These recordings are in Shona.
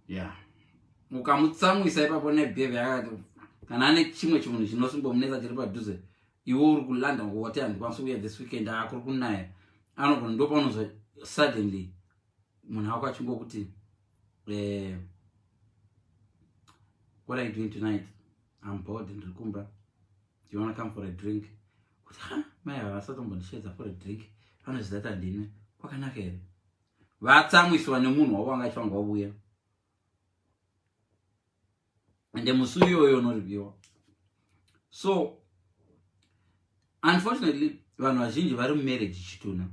Yeah, ukamutsamwisa ipapo nebehavior yakati, kana ane chimwe chimunhu chinosumbomunetsa chiri padhuze, iwe uri kuLondon, wati, "Handikwanisi kuuya this weekend, akuri kunaya," anogona ndopaunozwa suddenly munhu wako achingokuti, "What are you doing tonight? I'm bored, ndiri kumba. Do you want to come for a drink?" Kuti, "Ha, mai ava vasatombondishedza for a drink, vanoziva kuti handinwe. Kwakanaka here?" Vatsamwiswa nemunhu wavo wanga achifanga wavuya, ende musi iyoyo unoripiwa. So unfortunately, vanhu vazhinji vari mumarriage chitunha,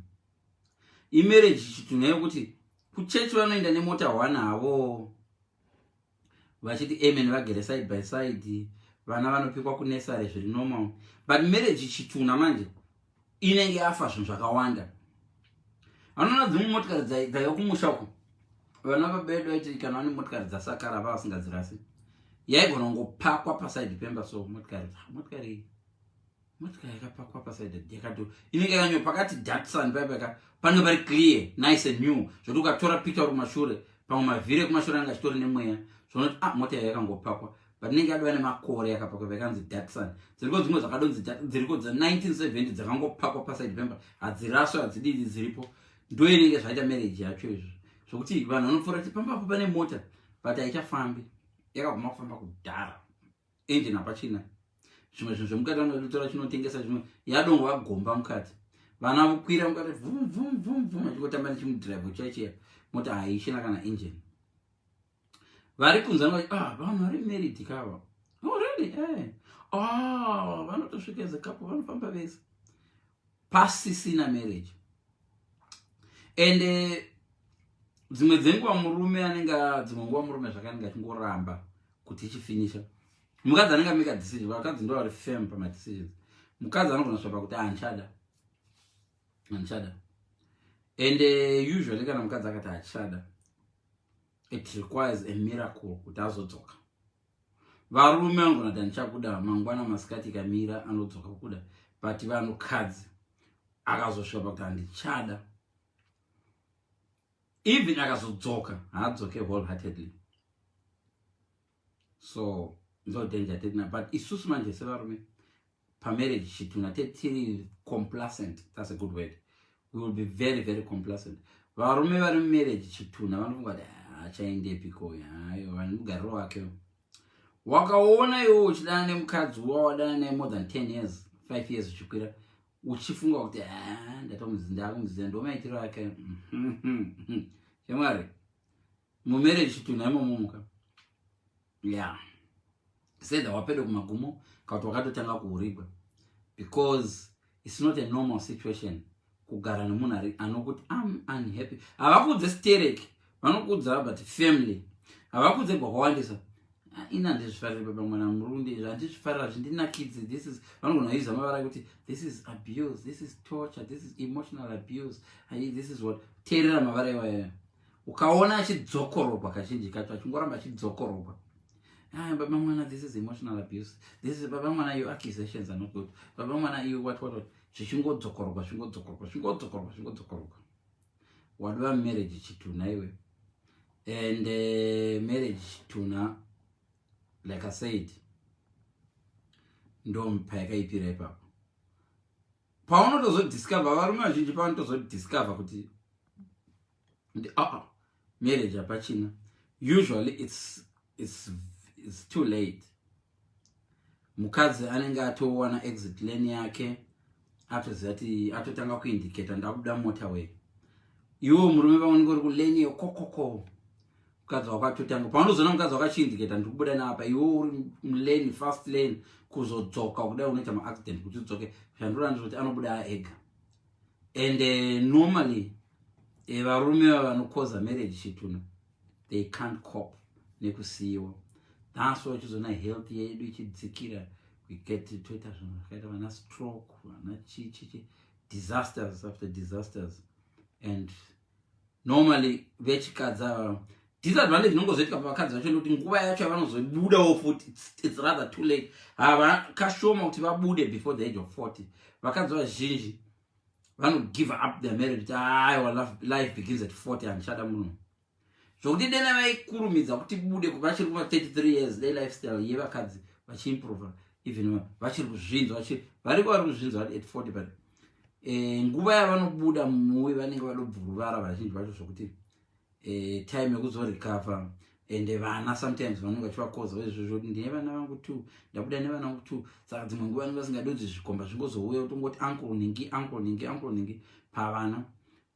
imarriage chitunha yekuti kuchechi vanoenda nemota one havo vachiti amen, vagere side by side, vana vanopikwa kunursery zviri normal. But marriage chitunha manje inenge yafa zvinhu zvakawanda. Vanoona dzimwe motikari dzaiva kumusha uko, vana babedu vaiti kana vane motikari dzasakara vavasingadzirasi, yaigona kungopakwa paside pemba. So motikari yakapakwa paside yakato inenge yakanyorwa pakati Datsun paipaka, panenge pari clear, nice and new, zvokuti ukatora picture uri kumashure, pamwe mavhiri ekumashure anenge achitori nemweya, zvonoti, "Ah, mota yayo yakangopakwa," but inenge yadova nemakore yakapakwa, yakanzi Datsun. Dziriko dzimwe dzakadonzi, dziriko dza1970 dzakangopakwa paside pemba, hadziraswe, hadzididi, dziripo. Ndo inenge zvaita marriage yacho izvo, zvokuti vanhu vanopfuura kuti pambapo pane mota, but haichafambi, yakaguma kufamba kudhara, engine hapachina, zvimwe zvinhu zvemukati vanotora chinotengesa, zvimwe yadongwa gomba mukati, vana vokwira mukati, vhum vhum vhum vhum, achingotamba nechimudhiraivho chaichiya, mota haichina kana engine. Vari kunze vanoti, "Ah, vanhu vari married kava." "Oh, really?" "Eh." "Ah, vanotosvika as a couple, vanofamba vese." Pasisina marriage. And dzimwe dzenguva murume anenge, dzimwe nguva murume zvakanenge achingoramba kuti ichifinisha, mukadzi anenge amake decision. Vakadzi ndo vari firm pamadecisions. Mukadzi anogona kusvapa kuti, "Handichada, handichada." And usually kana mukadzi akati hachada, it requires a miracle kuti azodzoka. Varume vanogona kuti, "Handichakuda," mangwana masikati ikamira anodzoka kuda. But vanhukadzi akazosvika pakuti handichada, even akazodzoka haadzoke wholeheartedly. So ndo danger tetina. But isusu manje sevarume pamarriage chitunha tetiri complacent. That's a good word. We will be very, very complacent. Varume vari mumarriage chitunha vanofunga kuti achaendepiko, hayo vane mugariro wake. Wakaona iwo uchidana nemukadzi wawadana naye more than 10 years, 5 years uchikwira, uchifunga kuti ndakumuziva, ndo maitiro ake, shamwari, mumarriage chitunha imomomuka ya sedha wapedo kumagumo kana kuti wakatotanga kuurigwa, because it's not a normal situation kugara nemunhu ari anokuti, "Am unhappy." Havakudze stereki, vanokudza but family havakudze gwakawandisa. "Ah, ini handizvifariri, baba mwana murundi, handizvifarira, zvindinakidzi." This is, vanogona kuiza mavara ekuti this is abuse, this is torture, this is emotional abuse. Ai, this is what. Teerera mavara iwayo. Ukaona achidzokorogwa kazhinji kacho, achingoramba achidzokorogwa, "Ah, baba mwana, this is emotional abuse, this is, baba mwana, your accusations are not good, baba mwana, you what, what, what," zvichingodzokorogwa, zvingodzokorogwa, zvingodzokorogwa, zvingodzokorogwa, wadova marriage chitunha iwe. And marriage chitunha, like I said, ndo payakaipira ipapo paunotozodiscover, varume vazhinji pavanotozodiscover kuti aa, marriage hapachina, usually it's too late. Mukadzi anenge atowana exit lane yake, atoziva kuti atotanga kuindicata, "Ndakuda motorway." Iwo murume paunenge uri kulane yekokoko, mukadzi wako atotanga, paunozoona mukadzi wako achiindicata, "Ndikubuda neapa," iwe uri mulane, fast lane, kuzodzoka kudai unoita maaccident kuti udzoke. Zvandinoda ndizvoti anobuda ega. And normally varume vanokoza marriage chitunha, they can't cope nekusiyiwa. That's why uchizoona health yedu ichidzikira. We get toita zvinhu zvakaita vana stroke, vana chichichi, disasters after disasters. And normally vechikadzi ava, disadvantage inongozoitika pavakadzi vacho nekuti nguva yacho yavanozobudawo futi, it's rather too late. Hava kashoma kuti vabude before the age of 40. Vakadzi vazhinji vanogive up their marriage kuti, "Aiwa, life begins at 40, handichada munhu." Zvokuti dena vaikurumidza kuti bude vachiri kuma 33 years, dai lifestyle yevakadzi vachiimprova, even vachiri kuzvinzwa, variko vari kuzvinzwa at 40, but nguva yavanobuda muwi vanenge vadobvuruvara vazhinji vacho, zvokuti time yekuzorecover. Ende vana sometimes vanenge vachivakoza izvozvo kuti ndine vana vangu two, ndabuda nevana vangu two. Saka dzimwe nguva vanenge vasingadi kuti zvikomba zvingozouya kutongoti uncle ningi, uncle ningi, uncle ningi pavana.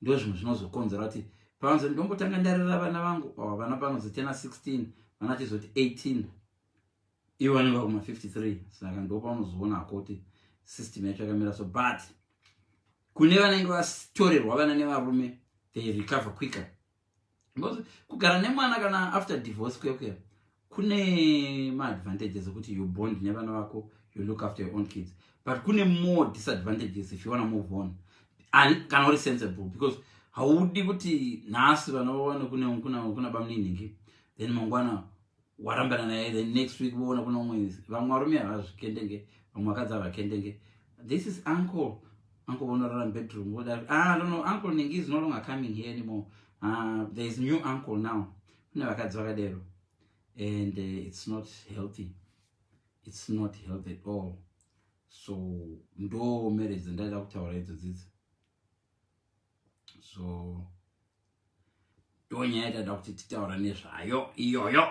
Ndo zvimwe zvinozokonzera kuti pavanzoti ndombotanga ndarera vana vangu. Oh, vana panozotena 16, vana chizoti 18, ivo vanenge vakuma 53. Saka ndo paunozoona hako kuti system yacho yakamira. So, but kune vanenge vatorerwa vana nevarume, they recover quicker, because kugara nemwana kana after divorce kwekwe kune maadvantages ekuti you bond nevana vako, you look after your own kids, but kune more disadvantages if you wanna move on kana uri sensible, because haudi kuti nhasi vana vawane kuna bamuninhingi, then mangwana warambana naye, then next week voona kuna umwe. Vamwe varume havazvikendenge, vamwe vakadzi havakendenge. This is uncle, uncle vonorara mubedroom. Ah, no, uncle ningi is no longer coming here anymore. There is new uncle now. Kune vakadzi vakadero, and it's not healthy, it's not healthy at all. So ndo marriage dzandaida kutaura idzo dzidzi. So ndo nyaya yatada kuti titaura nezvayo iyoyo.